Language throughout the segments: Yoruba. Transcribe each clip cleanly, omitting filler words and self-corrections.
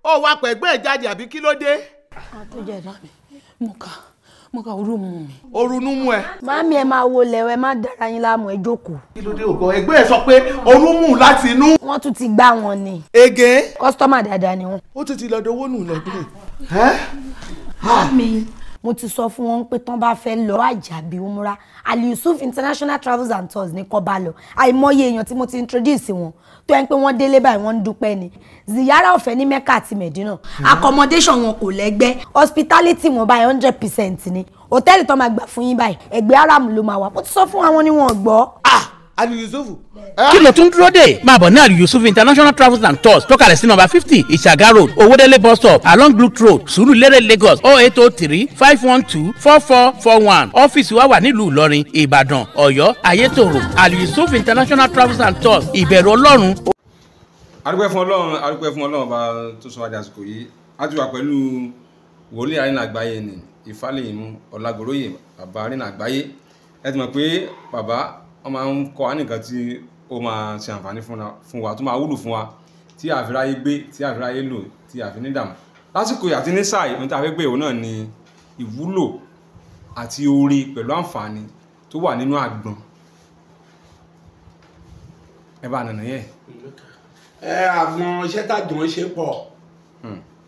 Ó wá pẹ̀gbẹ́ ẹ̀ jáde àbí kí ló dé? Àtúnjẹ ẹ̀dá mi, mo kà orú mu mi. Orunú mú ẹ. Màámi ẹ máa wo lẹ̀wẹ̀, má dára yín láàmú, ẹ jókòó. Kí ló dé ògbọ́n? Ẹgbẹ́ ẹ sọ pé orú mú láti inú. Wọ́n tún ti gbá wọn ni. Ege. Kọ́sítọ́mà dáadáa ni wọ́n. Ó tún ti lọ dowó nù lọ́dún. Màámi, mo ti sọ fún wọn pé tán bá fẹ́ lọ àjàbí umra, Ali Yusuf International Travels and Tours ní kó bá lọ. Àìmọye èèyàn tí mo ti introduce wọn tó ẹ ń pé wọ́n délé báyìí wọ́n ń dúpẹ́ ni. Ziyara ọ̀fẹ́ ní Mecca àti Medina, accommodation wọn kò lẹ́gbẹ́, hospitality wọn báyìí 100% ni. Hòtẹ́ẹ̀lì tó máa gbà fún yín báyìí ẹgbẹ́ Aram ló máa wà. Mo ti sọ fún àwọn ni wọn gbọ́. Ali Yusuf. Kí ló tún dúró dè? Máa bọ̀ ní Ali Yusuf International Travels and Tours tó kalẹ̀ sí nọ́mbà 50 Ìṣàgá Road, Owódélé bus stop, along Blue Road, Sùúrùlérè, Lagos, 0803 512 4441. Ọ́fíìsì wa wà nílùú Ìlọrin, Ìbàdàn, Ọ̀yọ́, Ayétòrò. Ali Yusuf International Travels and Tours, ìbẹ̀rù Ọlọ́run. Adúpẹ́ fún Ọlọ́run, adúpẹ́ fún Ọlọ́run ọba tó sọ wá di àsìkò yìí. A ti wà pẹ̀lú wòlíì Àrínà Àgbáyé ni Ìfálẹ́yìnmú Ọlágoróyè, bàbá Àrínà Àgbáyé. Ẹ ti mọ̀ pé bàbá wọ́n máa ń kọ́ wa nìkan tí ó máa ṣe àǹfààní fún wa, tó máa wúlò fún wa, tí a fi ráyé gbé, tí a fi ráyé lò, tí a fi ní dààmú. Lásìkò yìí àti ní sáà yìí, ohun tí a fẹ́ gbé ìwò náà ni ìwúlò àti oore pẹ̀lú àǹfààní tó wà nínú àgbọn. Ẹ bá nànà yẹ. Ẹ àgbọn iṣẹ́ tàgbọn ṣe pọ̀,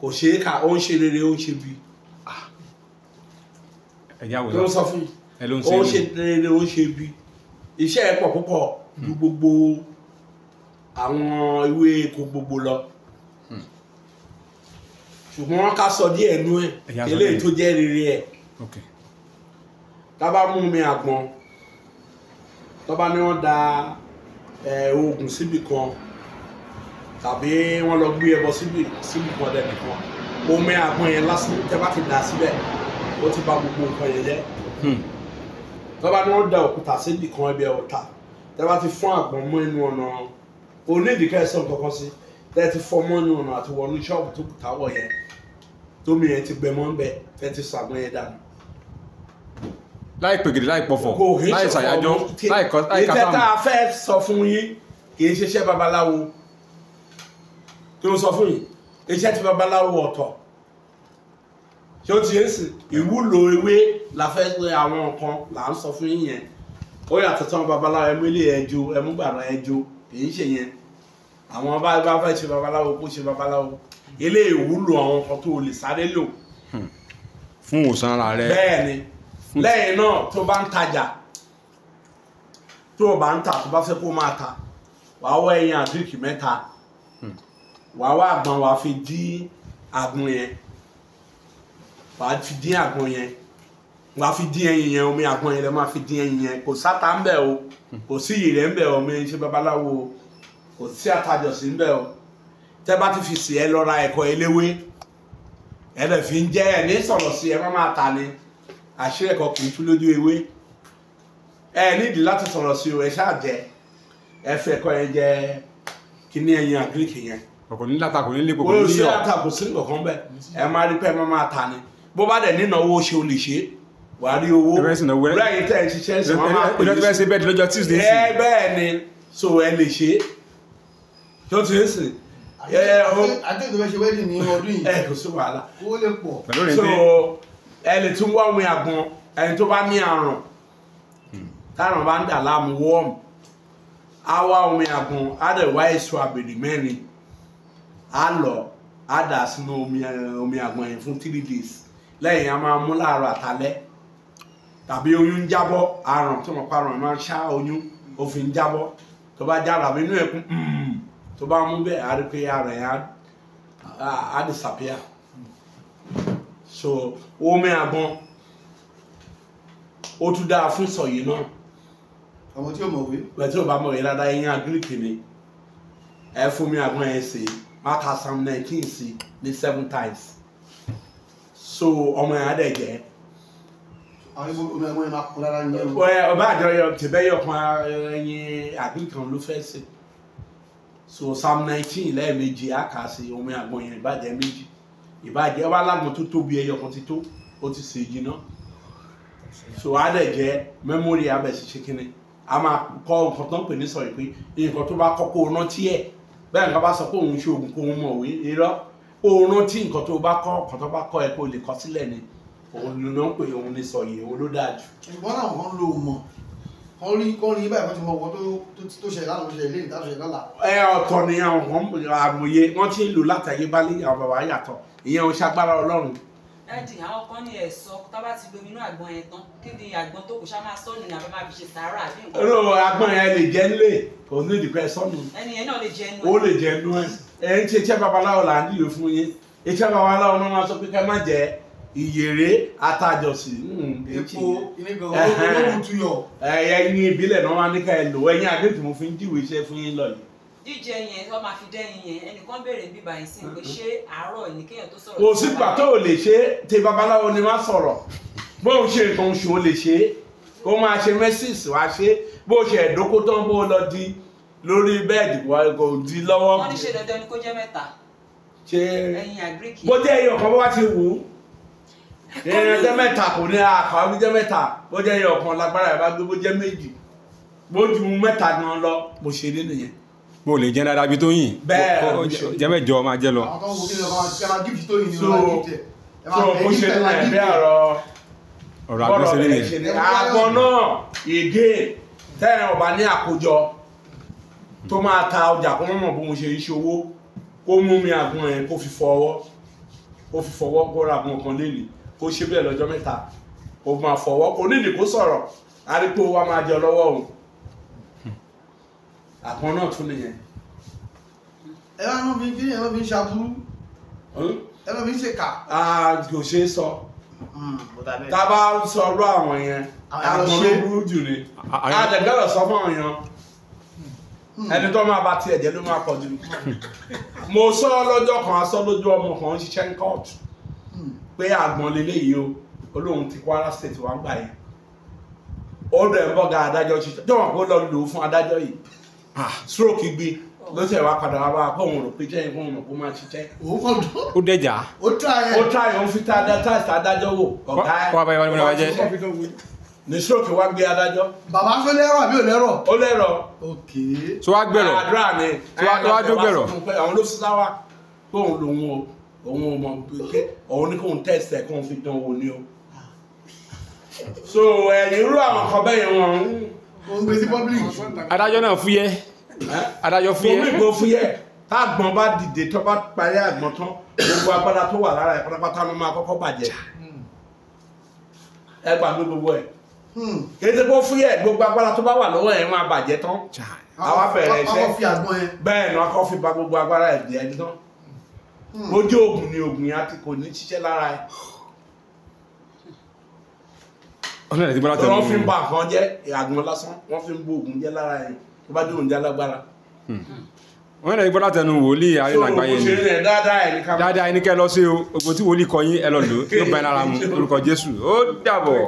kò ṣeé kà, ó ń ṣe rere, ó ń ṣe bí. Ẹ já wò ló ń sọ fún mi. Ẹ ló ń ó ń ṣe ṣe rere, ó ń ṣe bí. Iṣẹ́ ẹ̀ pọ̀ púpọ̀ ju gbogbo àwọn ewé eko gbogbo lọ. Ṣùgbọ́n ká sọ díẹ̀ nú ẹ̀, Ẹ̀yà sọ eléyìí díẹ̀. tó jẹ́ rere ẹ̀. Tá bá mú mi àgbọn, tó bá ní wọ́n da oògùn síbì kan tàbí wọ́n lọ gbé ẹbọ síbì kan dẹ̀nìkan, omi àgbọn yẹn lásán tẹ́ bá ti dà síbẹ̀, ó ti bà gbogbo nǹkan yẹn jẹ́. Tó bá ní wọ́n da òkúta síbì kan, ẹbẹ̀ ọ̀tá, tẹ́ bá ti fọ́n àgbọn mọ́ inú ọ̀nà, onídìíkẹ́ ẹ̀sán kankan sí, tẹ́ ti fọ́ mọ́ inú ọ̀nà àti wọnú ṣọ́ọ̀bù tó kùtà wọ̀ yẹn, tómi yẹn ti gbẹ mọ́ ń bẹ̀, tẹ́ ti sọ àgbọn yẹn dànù. Láì pègèdè, láì pọ̀fọ̀, Kò kì í láì ṣe ṣàyájọ́, ọ̀fọ̀. láì kọ́, láì Ìtẹ́ tá kátàmù. a fẹ́ sọ fún yín kì í ṣiṣẹ́ babaláwo. Kí ló sọ fún yín? Iṣẹ́ tí babaláwo ọ̀tọ̀. Ṣé ó ti yé sí? Ìwúlò ewé la fẹ́ pé àwọn nǹkan là ń sọ fún yín yẹn. Ó yàtọ̀ tí wọn babaláwo ẹmú ilé ẹjọ́, ẹmú gbàrà ẹjọ́, kì í ṣe yẹn. Àwọn bá fẹ́ ṣe babaláwo kó ṣe babaláwo. Ilé ìwúlò àwọn nǹkan tó o lè sáré lò. Fún ìwòsàn ara rẹ. Bẹ́ẹ̀ ni. Lẹ́yìn náà tó bá ń tajà, tó o bá ń tà, tó bá fẹ́ kó máa ta, wàá wá ẹyin àgíríkì 3, wàá wá àgbọn, wàá fi dín àgbọn yẹn, wàá fi dín àgbọn yẹn, wàá fi dín ẹyin yẹn, omi àgbọn yẹn lẹ máa fi dín ẹyin yẹn. Kò sáta ń bẹ̀ o, kò sí ìrẹ̀ ń bẹ̀ o, omi ṣe babaláwo o, kò sí àtàjọsí ń bẹ̀ o. Tẹ́ bá ti fi sè é, lọ ra ẹ̀kọ́ eléwé, ẹ lè fi ń jẹ́ ẹ ní sọ̀rọ̀ sí ẹ má máa ta ni. Àṣírí ẹ̀kọ́ kì í tú lójú ewé. Ẹ nídìí láti sọ̀rọ̀ sí o, ẹ ṣáà jẹ, ẹ fẹ́ ẹ̀kọ́ yẹn jẹ kíní ẹyin àgíríkì yẹn. Kò ní láta, kò ní lépo, kò Kò ní sí yọ̀. ata, kò sí nǹkan bẹ́ẹ̀. Ẹ máa rí pé ẹ má máa ta ni. Bó bá dẹ̀ nínà owó ṣe o lè ṣe, wàá rí owó. Ẹ fẹ́ sìn náwó ẹ. Lẹ́yìn tẹ́ ẹ ṣiṣẹ́ ń sìn, wọ́n máa pè Ẹ fẹ́ ṣe bẹ́ẹ̀ lọ́jọ́ Tuesday sí. Ẹ bẹ́ẹ̀ ni, so ẹ lè ṣe. Tó ti ń sìn. Àti ètò ìfẹ́ ṣe wedding ní ọdún yìí. Ẹ kò sí wàhálà. Owó lè pọ̀. Pẹ̀lú rẹ̀ So dé. ẹ lè tún wá omi àgbọn, ẹni tó bá ní àrùn, tárùn bá ń dà láàmú wọ́ọ̀mù, á wá omi àgbọn, á dẹ̀ wá èso àbèrè 4, á lọ, á dà sínú omi àgbọn yẹn fún 3 days. Lẹ́yìn á máa mú láàárọ̀ àtàlẹ́. Tàbí oyún ń jábọ́, àrùn tó mọ̀ pa àrùn máa ń ṣá oyún, ó fi ń jábọ́. Tó bá jára àbí inú ẹ̀kún, tó bá mú bẹ́ẹ̀, á rí pé àrùn yẹn á disappear. So omi àgbọn ó tún dáa fún sọ̀yìn náà. Àwọn tí ò mọ̀wé. Bẹ́ẹ̀ tí ò bá mọ̀wé dáadáa, ẹyin àgíríkì ni. Ẹ fún mi àgbọn yẹn sí, má ka Psalm 19 sí ní 7 times. So ọmọ yẹn á dẹ̀ jẹ́. Àwọn ibo omi àgbọn yẹn máa kún rárá ní ẹrù. Ẹ ọba àjọ yọ tìbẹ́ yọ kan ẹyin àgíríkì kan ló fẹ́ sè. So Psalm 19 lẹ́ẹ̀mejì á kà á sí omi àgbọn yẹn, ìbàjẹ́ méjì. Ìbàjẹ́ ọba alágbọn tó tóbi ẹyọ kan ti tó, ó ti sè jiná. So á dẹ̀ jẹ́ mẹ́mórì abẹ́ ṣiṣẹ́ kínní. A máa kọ́ nǹkan tó ń pè ní sọ̀rọ̀ pé nǹkan tó bá kọ́kọ́ rántí ẹ̀. Bẹ́ẹ̀ nǹkan bá sọ pé òun ṣe oògùn kó òun mọ̀wé, irọ́. Ó rántí nǹkan tó bá kọ́, nǹkan tó bá kọ́ ẹ kó lè kọ sílẹ̀ ni. Òun ló ń pè, òun ní sọ̀yè, òun ló dáa jù. Ṣùgbọ́n àwọn kan lo mọ̀ kán rí kán rí báyìí, wọ́n ti mọ ọkọ̀ tó ṣẹlẹ̀ lánàá, tó ṣẹlẹ̀ lẹ́yìn, tó ṣẹlẹ̀ lọ́la. Ẹ ọ̀tọ̀ ni àwọn àmọye wọ́n ti ń lò látàyè bálé àwọn bàbá yàtọ̀, ìyẹn ò ṣagbára Ọlọ́run. Daddy, àwọn kan ní ẹ̀sọ́ tá bá ti lomi inú àgbọn yẹn tán, kí ni àgbọn tó kù ṣá máa sọ́nù ní àbá máa fi ṣe sàárà àbí nǹkan? Olóò àgbọn yẹn lè jẹ́ nílé, kò ní ìdìpẹ́ sọ́nù. Ẹni yẹn náà lè jẹ inú Ó lè jẹ inú ẹ̀. Ẹ ń ṣe iṣẹ́ babaláwo là ń dìde fún yín. Iṣẹ́ babaláwo náà máa sọ pé ká má jẹ ìyèrè atajọsí. Epo kíní kan olóògùn tuyọ̀. Ẹyin ìbílẹ̀ náà máa ní ká ẹ lò, ẹyin àgbẹ̀tì mo fi ń jìwèé iṣẹ́ fún yín lọ yìí. Jíjẹ yẹn tó máa fi dẹ́yìn yẹn, ẹnìkan béèrè bíbá yìí sí pé ṣé àárọ̀ ní kéèyàn tó sọ̀rọ̀? Kò sígbà tó o lè ṣe é, tí babaláwo ni má sọ̀rọ̀. Bó o ṣe nǹkan oṣù o lè ṣe é, kó máa ṣe mẹ́sìsì wá ṣe é, bó o ṣe ẹ̀dókó tán, bó o lọ di lórí bẹ́ẹ̀dì wá kò di lọ́wọ́. Wọ́n ní ṣe dandan ni kó jẹ́ mẹ́ta Ṣe ẹyin àgíríkì. Bó jẹ́ ẹyọ kan bó bá ti wù ú, ìrìn jẹ́ mẹ́ta kò ní àkàwé jẹ́ mẹ́ta, bó jẹ́ ẹyọ kan lágbára ẹ̀ bá gbé, bó jẹ́ méjì, bó ju mẹ́ta gan lọ, bó ṣe rí nìyẹn. Bó lè jẹ́ dáadáa bí tó yìn. Bẹ́ẹ̀. Jẹ́ mẹ́jọ máa jẹ́ lọ. Àwọn tó ń wo kí ni ọba ẹ máa gift tó yìn ni So ọba gift ẹ. Ẹ máa so bẹ̀ bó gift ṣe ẹ ní máa ẹ̀ gift bí ẹ. àrọ Ọ̀rọ̀ àgbọn ṣe rí bọ́rọ̀ ṣe nìyẹn. ní àgbọn náà ègé tẹ́yìn ọba ní àkójọ tó máa ta ọjà kó mọ̀mọ́ bó mo ṣe ń ṣòwò, kó mú mi àgbọn yẹn kó fi fọwọ́, kó fi fọwọ́, kó ra àgbọn kan lénìí, kó ṣe bẹ́ẹ̀ lọ́jọ́ mẹ́ta, kó máa fọwọ́, kó nídìí kó sọ̀rọ̀ arípò wa máa jẹ lọ́wọ́ òun. Àgbọn náà tún nìyẹn. Ẹ wá ló fi kí ni ẹ ló fi ń ṣaburú, ẹ ló fi ń ṣèkà. Ah, kò ṣeé sọ. Tá a bá sọ ọ̀rọ̀ àwọn yẹn, Àwọn àgbọn ló ṣe. burú jù ni àdẹ̀gbẹ́rọ̀ sọ fún àwọn yẹn, ẹni tó máa bá tiẹ̀ jẹ́ ló máa pọ̀ jù. Mo sọ lọ́jọ́ kan, aṣọ lójú ọmọ kan ń ṣiṣẹ́ ní kóòtù pé àgbọn leléyìí o, olóhùn ti Kwara State wá ń gbà yẹn, ó dẹ̀ ń bọ́gà adájọ́ ṣiṣẹ́ tó wọn kó lọ lò ó fún adájọ́ yìí, stroke gbé ló ṣe wá padà wá bá a kó òun rò pé jẹ́ ìfún òun kó máa ṣiṣẹ́. Òun kàn dùn. Ó dẹjà. Ó try ẹ. Ó try, òun fi tá adájọ́ wò ọ̀gá ẹ̀. Wọ́n bá yẹ wọ́n jẹ́. Ní stroke wá gbé adájọ́. Bàbá ṣó lẹ́rọ̀ àbí ò lẹ́rọ̀? Ó lẹ́rọ̀. Ok. Tó wá gbẹ̀rọ̀. Àdúrà ni. Tó wá dó gbẹ̀rọ̀. Àwọn ló sísá wá pé òun lòun o, òun ò mọ̀ pé òun ní kóun test ẹ̀ kóun fi dán wò ni o. So ẹ̀yìn irú àwọn kan bẹ́ẹ̀ yẹn wọ́n ń. Ó ń gbé sí public. Adájọ́ náà fúyẹ́. Adájọ́ fúyẹ́. Omi ìgbò fúyẹ́. Táàgbọ̀n bá dìde tó bá parí àgbọ̀n tán, gbogbo agbára tó wà lára ẹ̀ pátápátá ló máa kọ́kọ́ bàjẹ́. Ẹ gbàgbé gbogbo ẹ̀. Kéde kó fúyẹ́, gbogbo agbára tó bá wà lọ́wọ́ ẹ̀ máa bàjẹ́ tán. Àwa bẹ̀rẹ̀ iṣẹ́. Akọ́ fi àgbọn yẹn. Bẹ́ẹ̀ ni akọ́ fi ba gbogbo agbára ẹ̀ jẹ́ tán. Ojú oògùn ni oògùn yẹn àti kò ní ṣiṣẹ́ lára ẹ̀. Ọ̀nà ìdí bọ́lá tẹ̀lé. Wọ́n fi ń ba nǹkan jẹ́ àgbọn lásán, wọ́n fi ń bo oògùn jẹ́ lára ẹ̀ tó bá dé òun jẹ́ alágbára. Wọ́n lè gbọ́dọ̀ tẹnu wòlíì Arínàgbáyé ni. Dáadáa dáadáa ẹni kẹ́ lọ sí o, ogun tí wòlíì kọ yín ẹ lọ lò ó, yóò bá yín lára mu lórúkọ Jésù. Ó dàbọ̀.